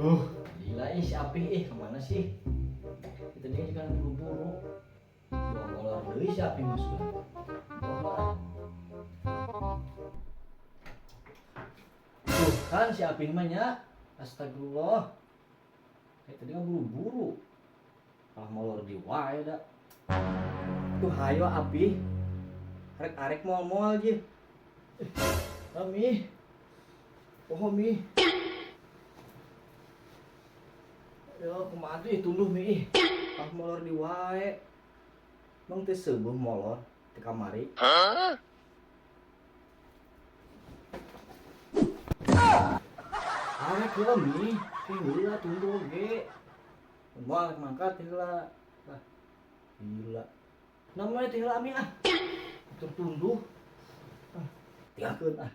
Gila ih si Apih ih kemana sih? Kita dia kan buru-buru. Wah, molor deui si Apih mah sudah. Molor ah. Tuh kan si Apih mah nya. Astagfirullah. Kayak tadi kan buru-buru. Malah molor di wae da. Tuh hayo Apih. Arek-arek moal-moal je. Ami. Oh Mi. Ya kumaha tuh tunduh Mi ih. Ah molor di wae. Mang teu seubeung molor di kamari. Arek heula Mi, teh heula tunduh oge. Moal rek mangkat teh heula. Lah, gila. Namanya teh heula Mi ah. Tertunduh. Ah, tinggalkeun ah.